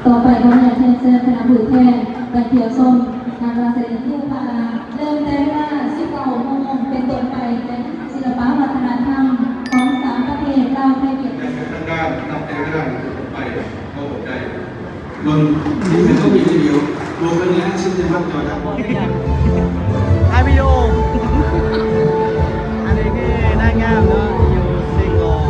ຕໍ່ໄປ ຂໍອະນຸຍາດຮຽນເຊີນຄະນະຜູ້ແທນໄປທ່ຽວຊົມງານວັນສະເດັດຄູພະ ເລີ່ມແຕ່ເວລາສິບເກົ້າໂມງເປັນຕົ້ນໄປ ຈະມີສິລະປະວັດທະນະທຳຂອງສາມປະເທດ ລາວ ໄທ ຫວຽດນາມ. ທາງດ້ານນັບແຕ່ເວລານີ້ເປັນຕົ້ນໄປ ເຮົາໄດ້ລົງ ຖ່າຍວິດີໂອ ອັນນີ້ຄືນາງງາມເນາະ ຢູ່ເຊກອງ.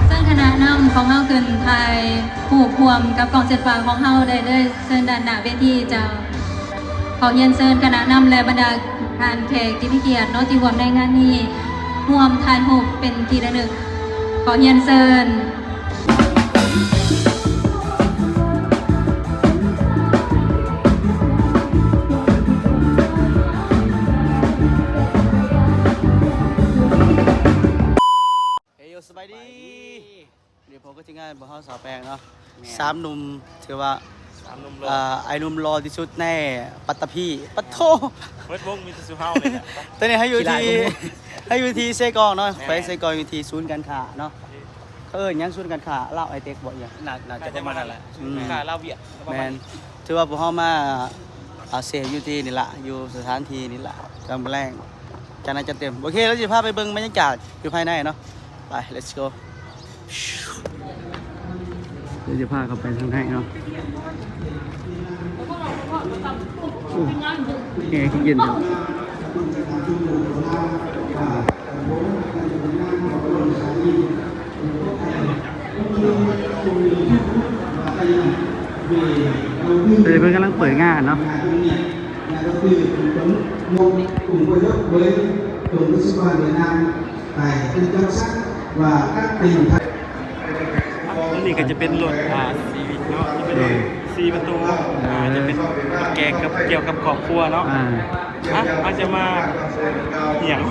ເຊີນຄະນະນຳຂອງເຮົາຂຶ້ນຖ່າຍຮູບຮ່ວມກັບກອງເຈັດຟ້າຂອງເຮົາໄດ້ເລີຍ ເຊີນດ້ານໜ້າເວທີເຈົ້າ. ຂໍຮຽນເຊີນຄະນະນຳ ແລະ ບັນດາທ່ານແຂກທີ່ມີກຽດເນາະ ທີ່ຮ່ວມໃນງານນີ້ ຮ່ວມຖ່າຍຮູບເປັນທີ່ລະນຶກ. ຂໍຮຽນເຊີນ. ເອີຍ ສະບາຍດີ. ສະບາຍດີ. ດຽວພົບກັບທີມງານພວກເຮົາສາວແປ້ງເນາະ ແມ່ນ ສາມໜຸ່ມ ຖືວ່າ ສາມໜຸ່ມຫຼໍ່ ອ່າ ອ້າຍໜຸ່ມຫຼໍ່ທີ່ສຸດໃນປັດຕະພີ. ປະໂທ ເບິດວົງມີແຕ່ຊຸມເຮົານີ້ແຫຼະ. ຕອນນີ້ເຮົາຢູ່ທີ່ ເຮົາຢູ່ທີ່ເຊກອງເນາະ ແມ່ນ ແຂວງເຊກອງ ຢູ່ທີ່ສູນການຄ້າເນາະ ເຂົາເອີ້ນຫຍັງ ສູນການຄ້າລາວໄອເຕັກບໍ ອີ່ຫຍັງ ໜ້າ ໜ້າຈະປະມານນັ້ນແຫຼະ ອືມ ຄ້າລາວຫວຽດປະມານ ແມ່ນ ຖືວ່າພວກເຮົາມາ ອ່າ ເສບຢູ່ທີ່ນີ້ລະ ຢູ່ສະຖານທີ່ນີ້ລະ ກຳແລງ ຈັດໜັກຈັດເຕັມ. ໂອເຄ ເຮົາຊິພາໄປເບິ່ງບັນຍາກາດຢູ່ພາຍໃນເນາະ. ໄປ let's go. ດຽວຈະພາເຂົ້າໄປທາງໃນເນາະ. ໂອ້ ແອຄືເຢັນແທ້. ເພິ່ນກຳລັງເປີດງານເນາະ. ອັນນີ້ກໍຈະເປັນລົດ ອ່າ ຊີວິກເນາະ ຈະເປັນລົດສີ່ປະຕູ ອ່າ ຈະເປັນແກງກັບ ກ່ຽວກັບຄອບຄົວເນາະ. ອ່າ ອ່ະ ເຮົາຈະມາຫຍັງ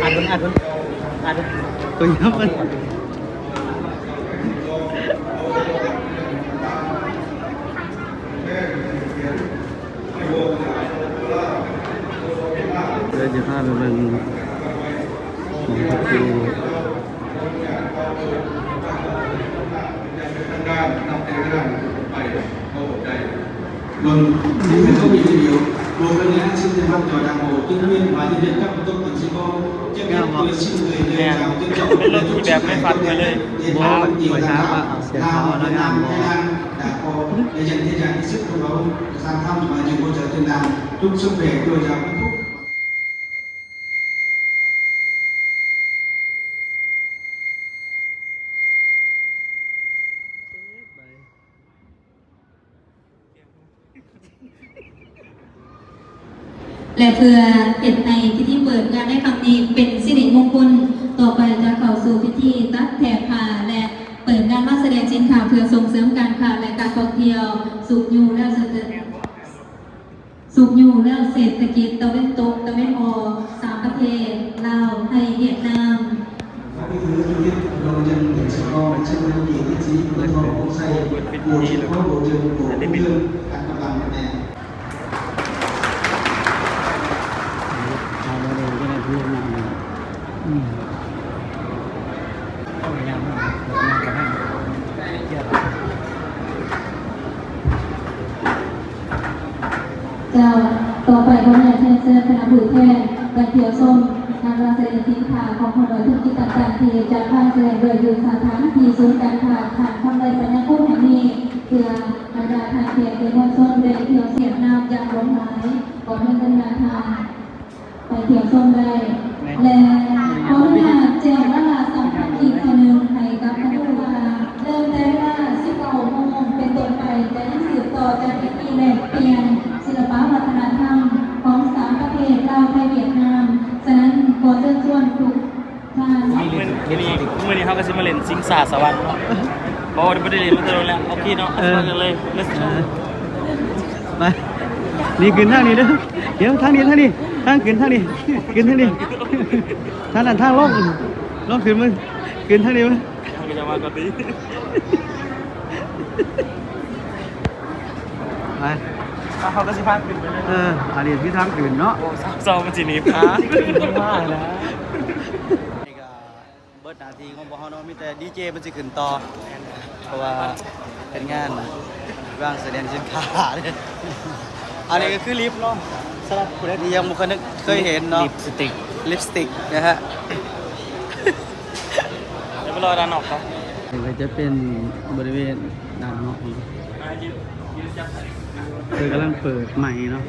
ອັດເບິ່ງ ອັດເບິ່ງ ອັດເບິ່ງ ຕົວຍາວເບິ່ງ. ດຽວຈະພາໄປເບິ່ງຂອງພັກຢູ່ ທາງດ້ານນັບແຕ່ເວລານີ້ເປັນຕົ້ນໄປ ເຮົາໄດ້ລົງ ງາມບໍ່? ເປັນລົດທີ່ແບບໄຟຟ້າໄປເລີຍ. ບໍ່ ຂ້ອຍຖາມວ່າເອົາເສື້ອຂາວເອົານາງງາມບໍ່? ແລະ ເພື່ອເຮັດໃຫ້ພິທີເປີດງານໃນຄັ້ງນີ້ເປັນສິລິມົງຄຸນ, ຕໍ່ໄປຈະເຂົ້າສູ່ພິທີຕັດແຖບຜ້າ ແລະ ເປີດງານວາງສະແດງສິນຄ້າເພື່ອສົ່ງເສີມການຄ້າ ແລະ ການທ່ອງທ່ຽວ, ຊຸກຍູ້ແລ້ວເສດຖະ ຊຸກຍູ້ແລ້ວເສດຖະກິດຕາເວັນຕົກ, ຕາເວັນອອກ ສາມປະເທດ ລາວ, ໄທ, ຫວຽດນາມ. ເຈົ້າ, ຕໍ່ໄປຂໍອະນຸຍາດຮຽນເຊີນຄະນະຜູ້ແທນໄປທ່ຽວຊົມງານວາງສະແດງສິນຄ້າຂອງພວກເຮົາທຸກກິດຕະການທີ່ຈັດວາງສະແດງດ້ວຍຢູ່ສະຖານທີ່ສູນການຄ້າທ່ານຄຳໄລ ປັນຍາຄຸນແຫ່ງນີ້ ເພື່ອບັນດາທ່ານແຂກແລະມວນຊົນໄດ້ທ່ຽວເສບນ້ຳຢ່າງຫຼວງຫຼາຍ. ຂໍຮຽນເຊີນທ່ານ ໄປທ່ຽວຊົມໄດ້ ແລະ ຂໍອະນຸຍາດແຈ້ງວາລະສຳຄັນອີກເທື່ອໜຶ່ງໃຫ້ກັບທ່ານຜູ້ວ່າ ເລີ່ມແຕ່ເວລາສິບເກົ້າໂມງເປັນຕົ້ນໄປ ຈະຍັງສືບຕໍ່ຈັດພິທີແລກປ່ຽນສິລະປະວັດທະນະທຳຂອງສາມປະເທດ ລາວ ໄທ ຫວຽດນາມ. ສະນັ້ນ ຂໍເຊີນຊວນທຸກທ່ານ. ມື້ນີ້ ມື້ນີ້ເຮົາກໍຊິມາຫຼິ້ນຊິງຊາສະຫວັນເນາະ ເພາະວ່າບໍ່ໄດ້ຫຼິ້ນມາດົນແລ້ວ. ໂອເຄເນາະ ເອີ ມາກັນເລີຍ let's go. ໄປ ນີ້ຂຶ້ນທາງນີ້ເດີ ດຽວທາງນີ້ ທາງນີ້. ທາງຂຶ້ນທາງນີ້ ຂຶ້ນທາງນີ້ ທາງນັ້ນທາງລົງ ລົງຂຶ້ນມາ ຂຶ້ນທາງນີ້ມາ ເຂົາຈະວ່າກໍດີ ໄປ ເຂົາກໍຊິພາຂຶ້ນໄປເລີຍ ເອີ ອັນນີ້ຄືທາງຂຶ້ນເນາະ ໂອ້ ເຊົາໆ ມັນຊິໜີບຂາ ຂຶ້ນມານະ ນີ້ກໍ ເບິດໜ້າທີ່ຂອງພວກເຮົາເນາະ ມີແຕ່ດີເຈເພິ່ນຊິຂຶ້ນຕໍ່ ເພາະວ່າເປັນງານວາງສະແດງສິນຄ້າເດ້. ອັນນີ້ກໍຄືລິບເນາະ ສຳລັບຜູ້ໃດທີ່ຍັງບໍ່ເຄີຍເຫັນເນາະ ລິບສະຕິກ ລິບສະຕິກນະຮະ. ດຽວໄປລໍດ້ານນອກເນາະ ນີ້ກໍຈະເປັນບໍລິເວນດ້ານນອກເນາະ ເພິ່ນກຳລັງເປີດໃໝ່ເນາະ.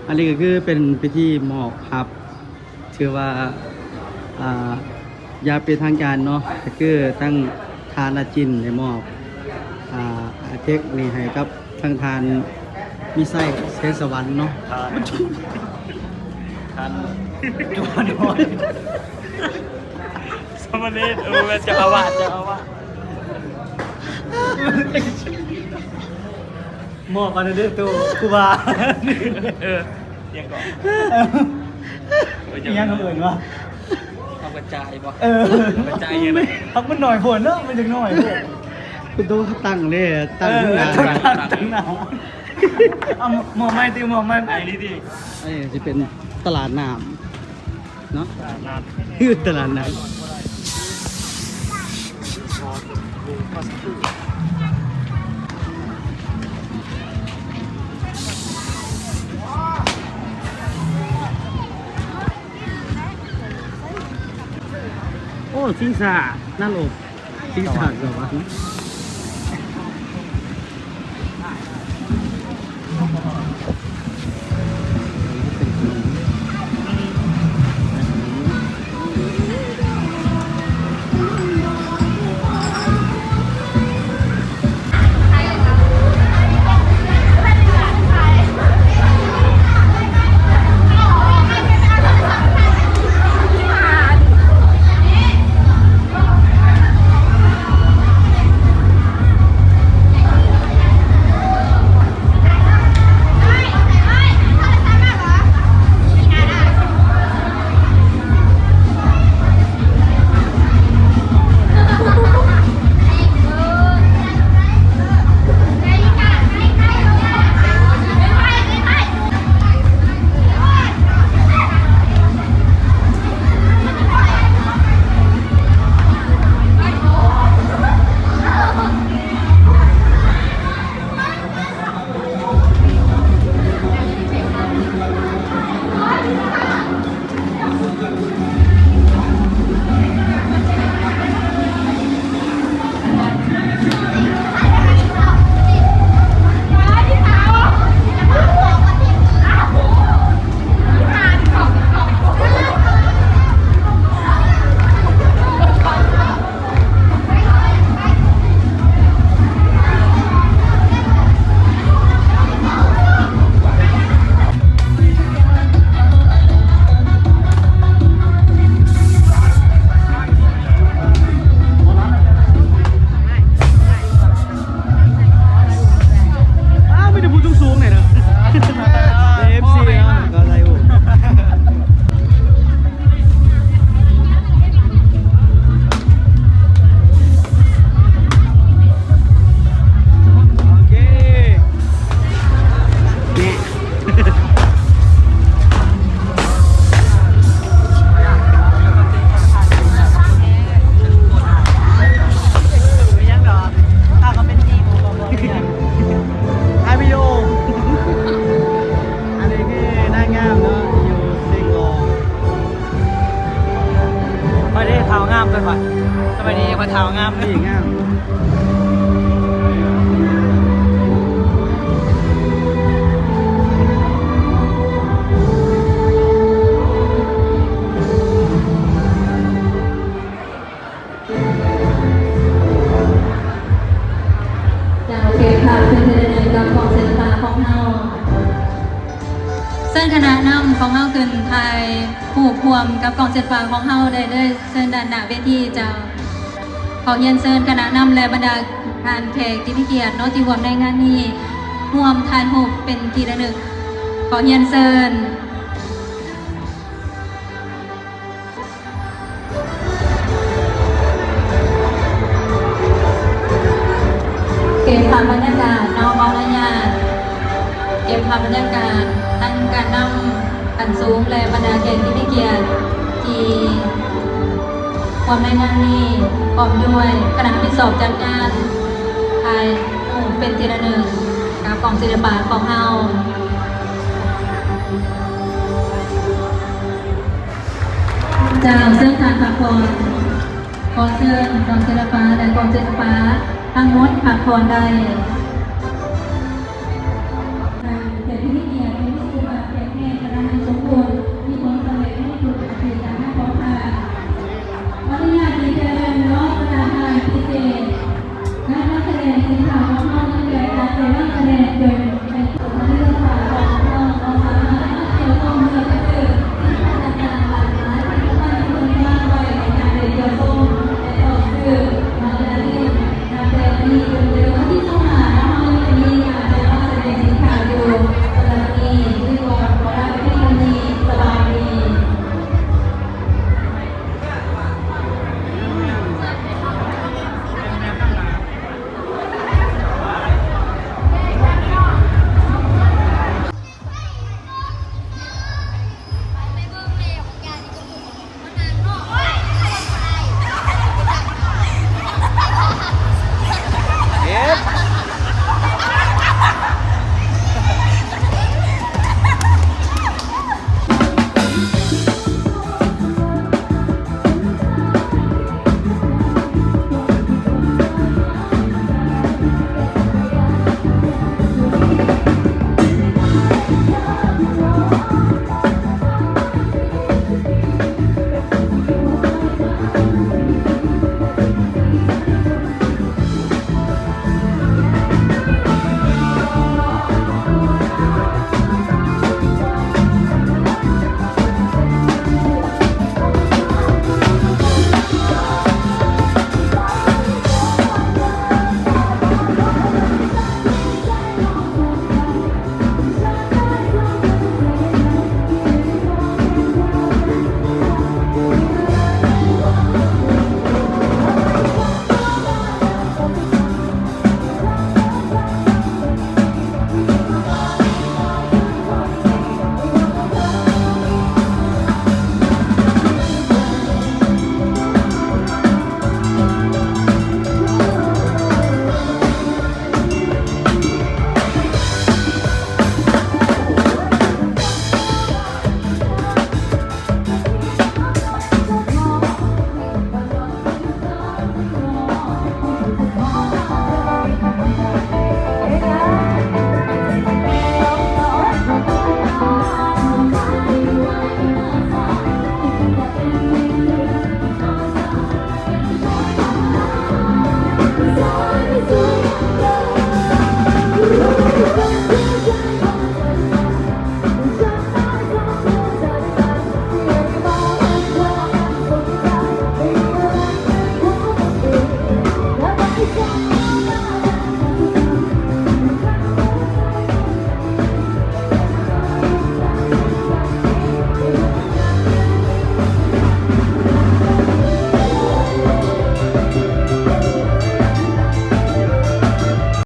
ອັນນີ້ກໍຄືເປັນພິທີມອບຮັບ ຖືວ່າ ອ່າ ຢ່າງເປັນທາງການເນາະ ກໍຄືທາງທ່ານອາຈິນໄດ້ມອບ ອ່າ ເຊັກນີ້ໃຫ້ກັບທາງທ່ານມີໄຊ ແສງສະຫວັນເນາະ ທ່ານ ທ່ານຈົວນ້ອຍ ສາມະເນນ ເອີ ແມ່ນເຈົ້າອາວາດ ເຈົ້າອາວາດ. ມອບອັນນັ້ນເດີໂຕ ຄູບາ ເອີ ຫຍັງເກາະ ອີ່ຫຍັງເຂົາເອີ້ນວ່າ ຄຳກະຈາຍບໍ່ ເອີ ຄຳກະຈາຍຫຍັງ ພັກມັນໜ້ອຍໂພດເນາະ ມັນຈັ່ງໜ້ອຍໂພດ ເປັນໂຕຕັ້ງເດ້ ຕັ້ງ ເອີ ຕັ້ງໜ້າ ເອົາ ມອບໃໝ່ຕິ ມອບໃໝ່ ໄອ້ນີ້ຕິ ເອີ ຊິເປັນຕະຫຼາດນ້ຳ ເນາະ ຕະຫຼາດນ້ຳ ຄືຕະຫຼາດນ້ຳ. ໂອ້ ຊິງຊ້ານະລົກ. ທີ່ສາກສະຫວັນ ອ້າວ ມີແຕ່ຜູ້ສູງໆ ນີ້ນະ ເອັຟຊີ ເນາະ ກໍໄດ້ໂອ້ ໂອເຄ. ຖ່າຍວິດີໂອ ອັນນີ້ຄືນາງງາມເນາະ ຢູ່ເຊໂກ. ຂ້ອຍເດ້ ທ້າວງາມເກີນໄປ. ສະບາຍດີ ຂ້ອຍທ້າວງາມເດ້ ງາມ. ເຈົ້າ ໂອເຄ ຂອບຄຸນເຊັ່ນກັບກອງເຊີນຟ້າຂອງເຮົາ. ເຊີນຄະນະນຳຂອງເຮົາຂຶ້ນຖ່າຍຮູບຮ່ວມກັບກອງເຊີນຟ້າຂອງເຮົາໄດ້ເລີຍ. ເຊີນດ້ານໜ້າເວທີເຈົ້າ. ຂໍຮຽນເຊີນຄະນະນຳ ແລະ ບັນດາ ທ່ານແຂກທີ່ມີກຽດເນາະ ທີ່ຮ່ວມໃນງານນີ້ ຮ່ວມຖ່າຍຮູບເປັນທີ່ລະນຶກ. ຂໍຮຽນເຊີນ ເກັບພາບບັນຍາກາດເນາະ ຂໍອະນຸຍາດເກັບພາບບັນຍາກາດ ທັງການນຳຂັ້ນສູງ ແລະ ບັນດາແຂກທີ່ມີກຽດທີ່ຮ່ວມໃນງານນີ້ ພ້ອມດ້ວຍຄະນະຮັບຜິດຊອບຈັດງານ ຖ່າຍຮູບເປັນທີ່ລະນຶກກັບກອງສິລະປະຂອງເຮົາ. ເຈົ້າ ເຊີນທ່ານພັກຜ່ອນ. ຂໍເຊີນກອງສິລະປະ ແລະ ກອງສິລະປະທັງໝົດພັກຜ່ອນໄດ້.